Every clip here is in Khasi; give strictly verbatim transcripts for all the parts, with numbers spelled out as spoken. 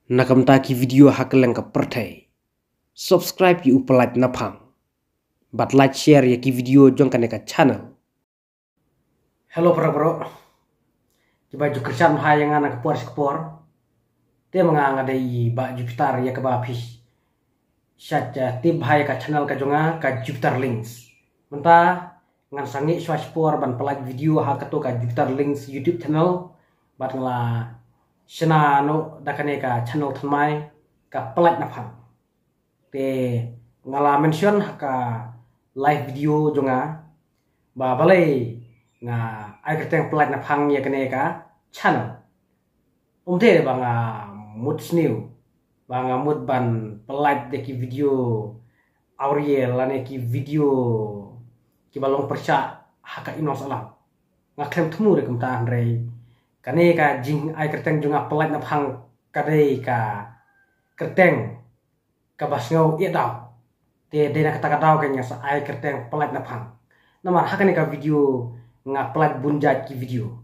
na ka bynta ki video ha kylleng ka pyrthei. Subscribe ïa u Pyllait Naphang bad like, share ïa ki video jong kane ka channel. Hello para bro. Kiba ju kyrshan bha ïa nga na ka por sha ka por. Te ma nga nga dei i Bah Jupiter ïa kaba phi shait, eh, tip bha ïa ka channel ka jong nga, ka Jupiter Links. Mynta ngan sangeh shuwa shipor ban pyllait video ha kato ka Jupiter Links YouTube channel. Bad nga la shna noh da kane ka channel thymmai, ka Pyllait Naphang. Te nga la mention ha ka live video jong nga ba balei nga ai kyrteng Pyllait Naphang ïa kane ka channel. Ym dei ba nga mut sniew, ba nga mut ban pyllait da ki video awria lane ki video kiba long pyrshah ha ka imlang sahlang. Nga khlem thmu re kumta, hynrei kane ka jingai kyrteng jong nga Pyllait Naphang ka dei ka kyrteng kaba sngew ïa daw. Te dei na kata ka daw ka nga sa ai kyrteng Pyllait Naphang. Namar ha kane ka video nga pyllait bun jait ki video.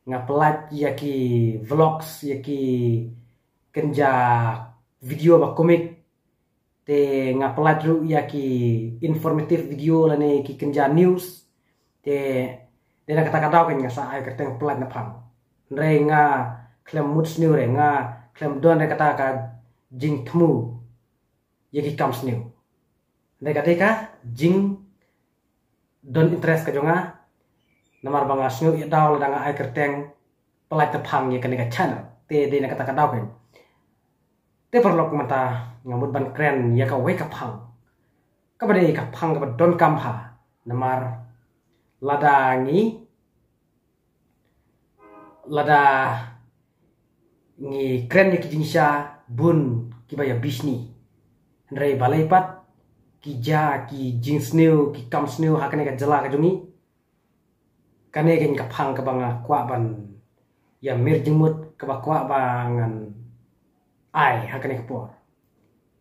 Nga pyllait ïa ki vlogs, ïa ki kynja video ba komik. Te nga pyllait ruh ïa ki informative video lane ki kynja news. Te dei na kata ka daw ka nga sa ai kyrteng Pyllait Naphang. Hynrei nga khlem mut sniew re, nga khlem don re kata ka jingthmu ïa ki kam sniew. Hynrei ka dei ka jingdon interest ka jong nga. Namar ba nga sngew ïa daw lada nga ai kyrteng Pyllait Naphang ïa kane ka channel. Te dei na kata ka daw ka. Te paralok, mynta nga mut ban kren ïa kawei ka phang kaba dei ka phang kaba donkam bha. Namar lada ngi lada ngi kren ïa ki jingshisha, bun kiba ïa bishni. Hynrei balei pat ki jia ki jingsniew, ki kam sniew ha kane ka jylla ka jong ngi. Kane ka dei ka phang kaba nga kwah ban ïa mir jingmut, kaba kwah ba ngan ai ha kane ka por.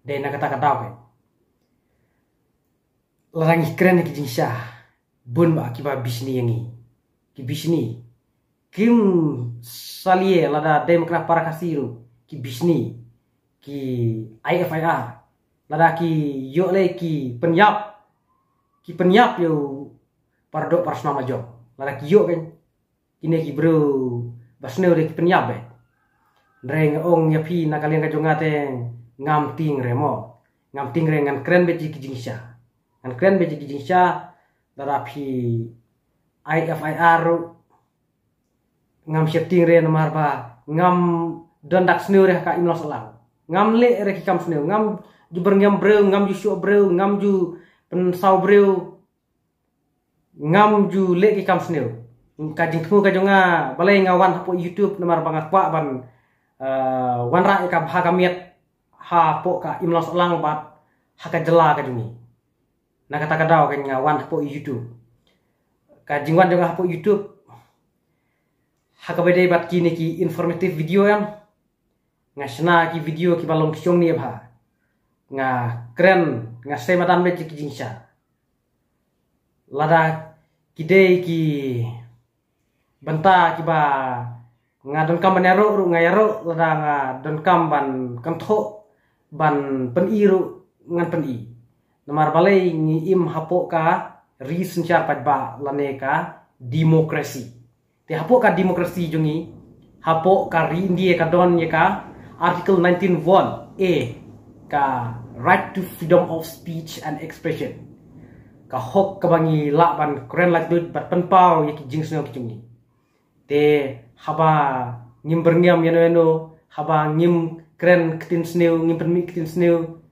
Dei na kata ka daw ka. Lada ngi kren ïa ki jingshisha, bun bah kiba bishni ïa ngi. Ki bishni. Kim salia lada dei ma kane para Khasi ruh, ki bishni, ki I F I R. Lada ki ïoh lei ki pynïap, ki pynïap ïa u para doh para snam la jong. Lada ki ïoh kan, kine ki briew ba sniew de ki pynïap beit. Hynrei nga ong ïa phi na ka liang ka jong nga te ngam tieng re mo. Ngam tieng re, ngan kren beit ïa ki jingshisha. Ngan kren beit ïa ki jingshisha, lada phi I F I R ruh ngam sheptieng re namar ba ngam don dak sniew re ha ka imlang sahlang. Ngam leh re ki kam sniew, ngam ju byrngem briew, ngam ju shoh briew, ngam ju pynsaw briew. Ngam ju leh ki kam sniew. Ka jingthmu ka jong nga balei nga wan hapoh YouTube namar ba nga kwah ban, eh, wanrah ïa ka bha ka miat hapoh ka imlang sahlang bad ha ka jylla ka jong ngi. Na kata ka daw ka nga wan hapoh YouTube. Ka jingwan jong nga hapoh YouTube ha kaba dei bad kine ki informative video em. Nga shna ki video kiba long ki shong ne bha. Nga kren, nga sei madan beit ki jingshisha. Lada ki dei ki bynta kiba nga donkam ban ïaroh ruh nga ïaroh, lada nga donkam ban kynthoh ban pyni ruh ngan pyni. Namar balei ngi im hapoh ka ri synshar paidbah lane ka demokrasi. Te hapoh ka demokrasi jong ngi, hapoh ka ri India ka don ïa ka Article nineteen one A, ka right to freedom of speech and expression. Ka hok kaba ngi lah ban kren lait luid bad pynpaw ïa ki jingsngew ki jong ngi. Te haba ngim byrngem ïano ïano, haba ngim kren ktien sniew, ngim pynmih ktien sniew,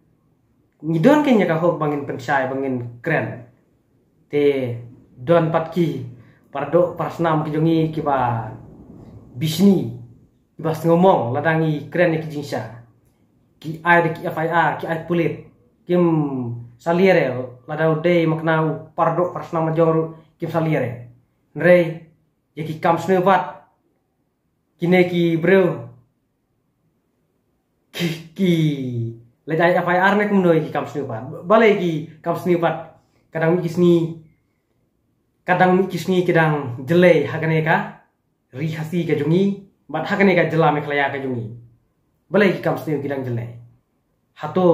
ngi don kein ïa ka hok ba ngin pynshai, ba ngin kren. Te don pat ki para doh para snam ki jong ngi kiba bishni, kiba sngewmong lada ngi kren ïa ki jingshisha. Ki ai da ki F I R, ki ai pulit. Kim salia re, lada u dei ma kane u para doh para snam la jong ruh kim salia re. Hynrei ïa ki kam sniew pat, kine ki briew ki, ki leit ai F I R ne kumno ïa ki kam sniew pat? Balei ki kam sniew pat ka dang mih ki sngi, ka dang mih ki sngi ki dang jlei ha kane ka ri Khasi ka jong ngi bad ha kane ka jylla Meghalaya ka jong ngi? Balei ki kam sniew ki dang jyllei? Hato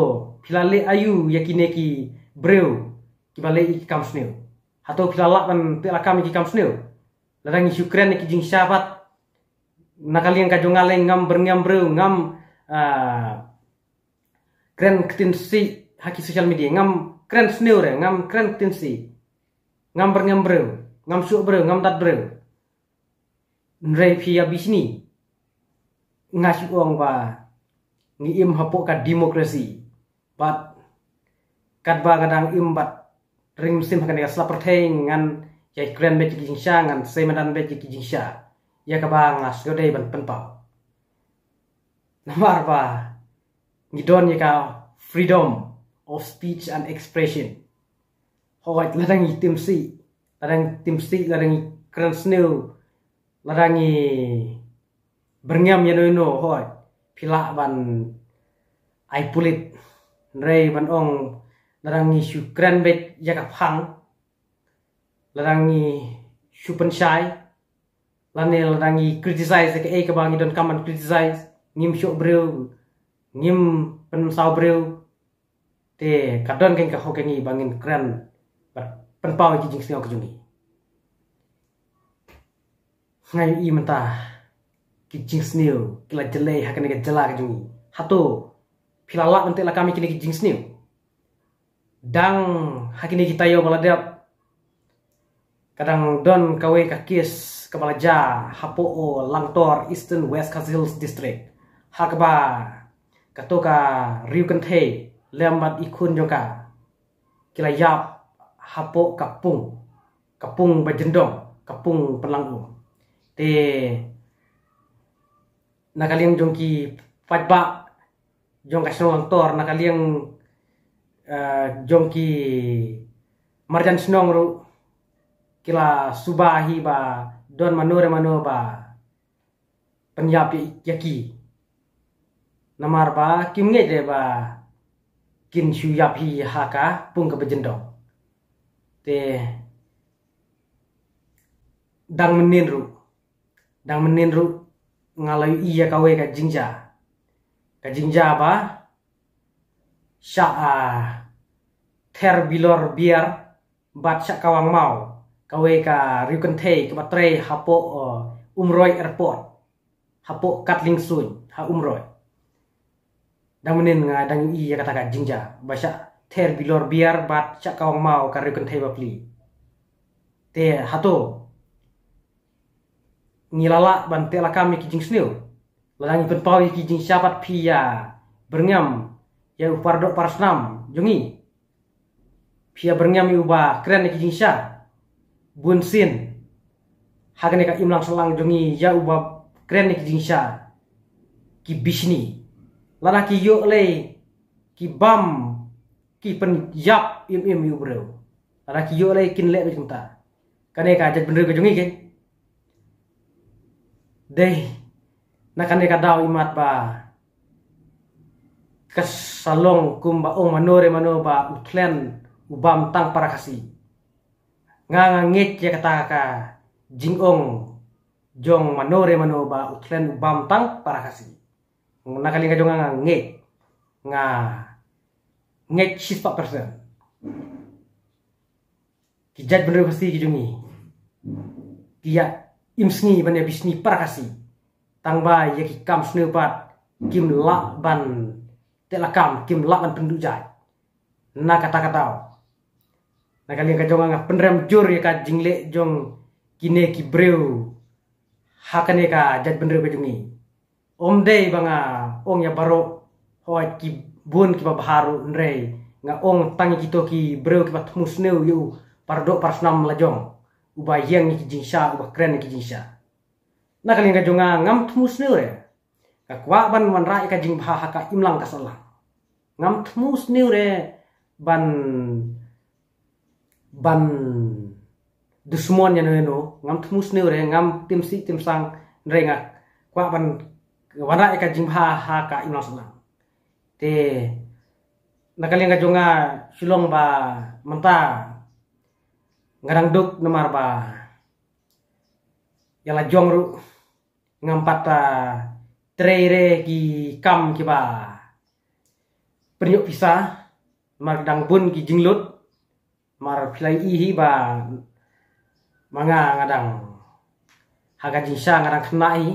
phi la leh aïu ïa kine ki briew kiba leh ïa ki kam sniew? Hato phi la lah ban teh lakam ïa ki kam sniew? Lada ngi shu kren ïa ki jingshisha pat, na ka liang ka jong nga lei ngam byrngem briew, ngam, ah, kren ktien sih ha ki social media, ngam kren sniew re, ngam kren ktien sih. Ngam byrngem briew, ngam shuh briew, ngam dat briew. Hynrei phi ïa bishni, nga shu ong ba ngi im hapoh ka democracy. Bad katba nga dang im bad ring mynsiem ha kane ka sla pyrthei, ngan ïai kren beit ïa ki jingshisha, ngan sei madan beit ïa ki jingshisha ïa kaba nga sngewdei ban pynpaw. Namar ba ngi don ïa ka freedom of speech and expression. Hooid, lada ngi tim sih, lada ngi tim sih, lada ngi kren sniew, lada ngi byrngem ïano ïano, hooid, phi lah ban ai pulit. Hynrei ban ong, lada ngi shu kren beit ïa ka phang, lada ngi shu pynshai, lane lada ngi criticize ïa kaei kaba ngi donkam ban criticize, ngim shuh briew, ngim pynsaw briew, te ka don kein ka hok ïa ngi ba ngin kren bad pynpaw ïa ki jingsngew ka jong ngi. Nga ïohi mynta ki jingsniew ki la jyllei ha kane ka jylla ka jong ngi. Hato phi la lah ban teh lakam ïa kine ki jingsniew? Dang ha kine ki taïew ba la dep, ka dang don kawei ka kes kaba la jia hapoh Langtor, Eastern West Khasi Hills District, ha kaba kato ka riewkynthei lem bad i khun jong ka ki la ïap hapoh ka pung, ka pung ba jyndong, ka pung pynlang um. Te na ka liang jong ki paidbah jong ka shnong Langtor, na ka liang, eh, jong ki marjan shnong ruh ki la suba hi ba don mano re mano ba pynïap ïa ki. Namar ba kim ngeit re ba kin shu ïap hi ha ka pung kaba jyndong. Te dang mynnin ruh, dang mynnin ruh nga la ïohi ïa kawei ka jingjia. Ka jingjia ba sha, ah, Ther Bilor Biar bad sha Kawang Maw, kawei ka riewkynthei kaba trei hapoh, uh, Umroi Airport, hapoh Katling Suin ha Umroi. Dang mynnin nga dang ïohi ïa kata ka jingjia ba sha Ther Bilor Biar bad sha Kawang Maw, ka riewkynthei bapli. Te hato ngi la lah ban teh lakam ïa ki jingsniew? Lada ngi pynpaw ïa ki jingshisha pat phi ïa byrngem ïa u paradoh parasnam jong ngi. Phi ïa byrngem ïa uba kren ïa ki jingshisha. Bun sien ha kane ka imlang sahlang jong ngi ïa uba kren ïa ki jingshisha ki bishni. Lada ki ïoh lei ki bam, ki pynïap im im ïa u briew. Lada ki ïoh lei kin leh beit kumta. Kane ka jaitbynriew ka jong ngi keiñ. Dei na kane ka daw imat ba ka sa long kumba ong mano re mano ba u thlen u bam tang para Khasi. Nga nga ngeit ïa kata ka jingong jong mano re mano ba u thlen u bam tang para Khasi. Na ka liang ka jong nga nga ngeit, nga ngeit shispah percent. Ki jaitbynriew Khasi ki jong ngi ki ïa im sngi ban ïa bishni para Khasi. Tang ba ïa ki kam sniew pat kim lah ban teh lakam, kim lah ban pynduh jait. Na kata ka daw, na ka liang ka jong nga nga pynrem jur ïa ka jingleh jong kine ki briew ha kane ka jaitbynriew ka jong ngi. Ym dei ba nga ong ïa baroh, hooid ki bun kiba bha ruh, hynrei nga ong tang ïa kito ki briew kiba thmu sniew ïa u paradoh parasnam la jong, uba ïeng ïa ki jingshisha, uba kren ïa ki jingshisha. Na ka liang ka jong nga ngam thmu sniew re. Nga kwah ban wanrah ïa ka jingbha ha ka imlang ka sahlang. Ngam thmu sniew re ban, ban dusmon ïano ïano, ngam thmu sniew re, ngam tim sih tim sang, hynrei nga kwah ban wanrah ïa ka jingbha ha ka imlang sahlang. Te na ka liang ka jong nga shu long ba mynta nga dang duk namar ba ïa la jong ruh ngam pat, ah, trei re ki kam kiba pynïoh pisa, namar dang bun ki jinglut, namar phi la ïohi ba ma nga nga dang ha ka jingshisha nga dang khynnah hi.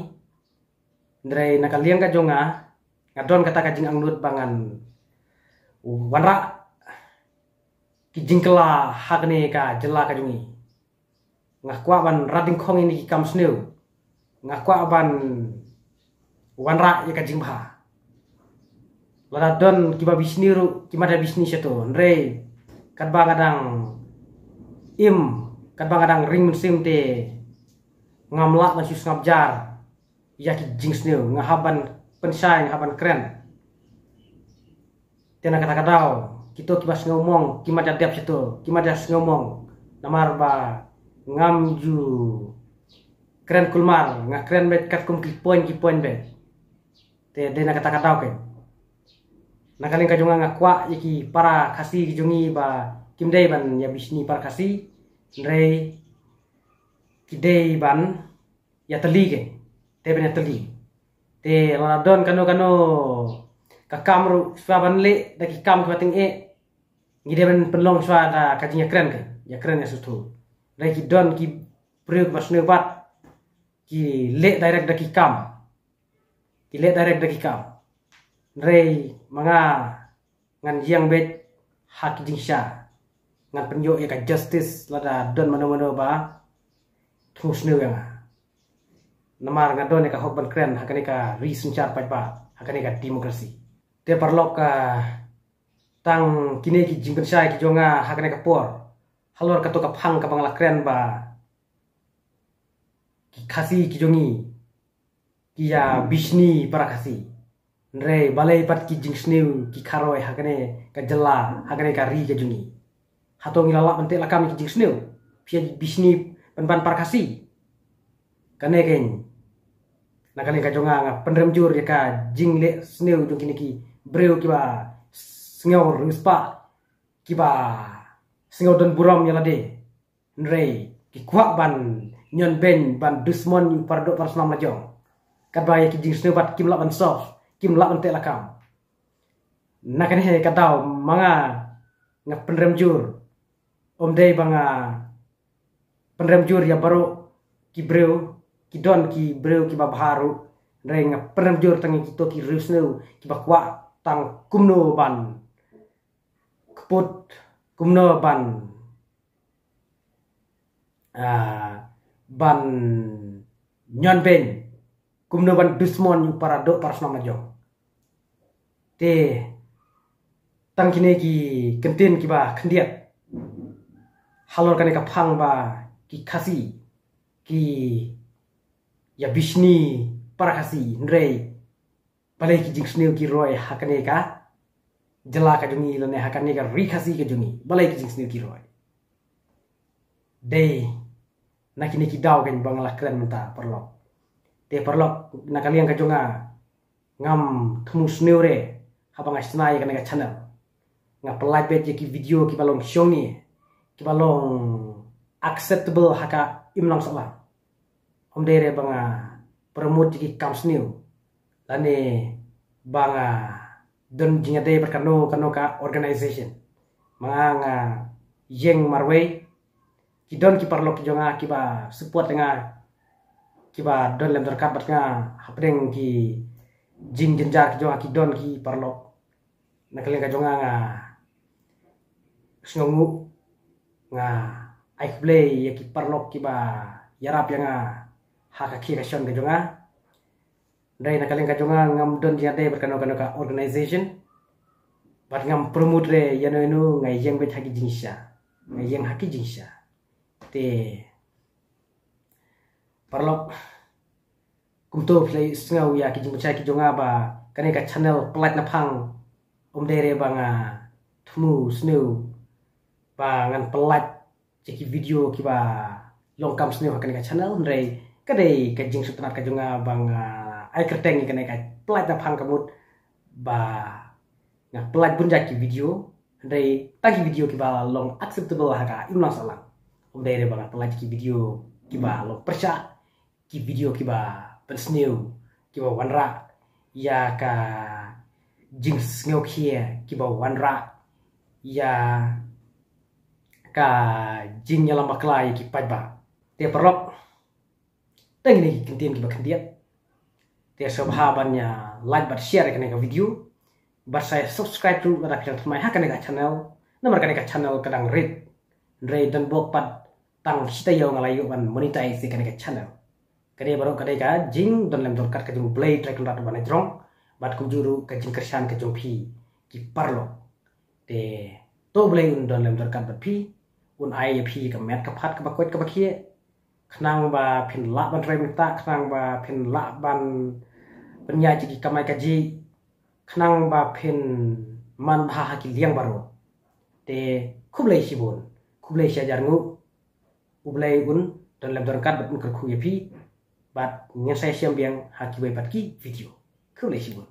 Hynrei na ka liang ka jong nga, nga don kata ka jingangnud ba ngan wanrah ki jingkylla ha kane ka jylla ka jong ngi. Nga kwah ban rat dyngkhong ïa kine ki kam sniew. Nga kwah ban wanrah ïa ka jingbha. Lada don kiba bishni ruh, ki mad ïa bishni shato. Hynrei katba nga dang im, katba nga dang ring mynsiem te ngam lah ban shu sngap jar ïa ki jingsniew, nga hap ban pynshai, nga hap ban kren. Te na kata ka daw, kito kiba sngew mong ki mad ïa dep shato, ki mad ïa sngew mong. Namar ba ngam ju kren kulmar, nga kren beit katkum ki point, ki point beit. Te dei na kata ka daw keiñ. Na ka liang ka jong nga, nga kwah ïa ki para Khasi ki jong ngi ba kim dei ban ïa bishni para Khasi, hynrei ki dei ban ïatylli keiñ. Te ban ïatylli. Te lada don kano kano ka kam ruh shuwa ban leh da ki kam kiba tyngeh, ngi dei ban pynlong shuwa da ka jingïakren keiñ, ïakren ïasngewthuh. Hynrei ki don ki briew kiba sniew bad ki leh direct da ki kam. Ki leh direct da ki kam. Hynrei ma nga ngan ïeng beit ha ki jingshisha. Ngan pynïoh ïa ka justice lada don mano mano ba thmu sniew ïa nga. Namar nga don ïa ka hok ban kren ha kane ka ri synshar paidbah, ha kane ka democracy. Te paralok, ka tang kine ki jingpynshai ki jong nga ha kane ka por. Halor kato ka phang kaba nga la kren ba ki Khasi ki jong ngi ki ïa bishni para Khasi. Hynrei balei pat ki jingsniew ki kharoi ha kane ka jylla, ha kane ka ri ka jong ngi? Hato ngi la lah ban teh lakam ïa ki jingsniew? Phi ïa bishni pynban para Khasi. Kane keiñ, na ka liang ka jong nga, nga pynrem jur ïa ka jingleh sniew jong kine ki briew kiba sngew riewspah, kiba sngew don burom ïa lade. Hynrei ki kwah ban ñion beiñ, ban dusmon ïa u paradoh parasnam lajong. Katba ïa ki jingsniew bad kim lah ban solve, kim lah ban teh lakam. Na kane ka daw ma nga, nga pynrem jur. Ym dei ba nga pynrem jur ïa baroh ki briew, ki don ki briew kiba bha ruh. Hynrei nga pynrem jur tang ïa kito ki riewsniew kiba kwah tang kumno ban kput, kumno ban, ah, ban ñion beiñ, kumno ban dusmon ïa u paradoh parasnam lajong. Te tang kine ki kyntien kiba khyndiat halor kane ka phang ba ki Khasi ki ïa bishni para Khasi, hynrei balei ki jingsniew ki roi ha kane ka jylla ka jong ngi lane ha kane ka ri Khasi ka jong ngi? Balei ki jingsniew ki roi? Dei na kine ki daw keiñ ba nga la kren mynta, paralok. Te paralok, na ka liang ka jong nga, ngam thmu sniew re haba nga shna ïa kane ka channel. Nga pynlait beit ïa ki video kiba long shongni, kiba long acceptable ha ka imlang sahlang. Ym dei re ba nga promote ïa ki kam sniew lane ba nga don jingïadei bad kano kano ka organization. Ma nga, nga ïeng marwei. Ki don ki paralok ki jong nga kiba support ïa nga, kiba don lem ryngkat bad nga hapdeng ki jingjynjar ki jong nga, ki don ki paralok. Na ka liang ka jong nga, nga sngewnguh, nga ai khublei ïa ki paralok kiba ïarap ïa nga ha ka khie ka shon ka jong nga. Hynrei na ka liang ka jong nga, ngam don jingïadei bad kano kano ka organization, bad ngam promote re ïano ïano, nga ïeng beit ha ki jingshisha, nga ïeng ha ki jingshisha. Te paralok, kumto phi la sngew ïa ki jingpynshai ki jong nga ba kane ka channel Pyllait Naphang, ym dei re ba nga thmu sniew ba ngan pynlait ïa ki video kiba long kam sniew ha kane ka channel, hynrei ka dei ka jingsngewtynnat ka jong nga ba nga ai kyrteng ïa kane ka Pyllait Naphang ka mut ba nga pynlait bun jait ki video, hynrei tang ki video kiba long acceptable ha ka imlang sahlang. Ym dei re ba nga pynlait ki video kiba long pyrshah, ki video kiba pynsniew, kiba wanrah ïa ka jingsngewkhia kiba wanrah ïa ka jingïalam bakla ïa ki paidbah. Te paralok, tang kine ki kyntien kiba khyndiat. Te sngewbha ban ïa like bad share ïa kane ka video. Bad sa subscribe ruh lada phi dang thymmai ha kane ka channel. Namar kane ka channel ka dang rit. Hynrei don bok pat tang shi taïew nga la ïoh ban monetize ïa kane ka channel. Kane baroh ka dei ka jingdon lem don kat ka jong U Blei Trai Kynrad uba na jrong bad kumjuh ruh ka jingkyrshan ka jong phi ki paralok. Te to U Blei un don lem don kat bad phi, un ai ïa phi ka met ka phad kaba koit kaba khiah. Khnang ba phin lah ban trei mynta, khnang ba phin lah ban pynïaid ïa ki kamai kajih, khnang ba phin man bha ha ki liang baroh. Te khublei shibun, khublei shihajar nguh. U Blei un don lem don kat bad un kyrkhu ïa phi. Bad ngin sa ïashem biang ha kiwei pat ki video. Khublei shibun.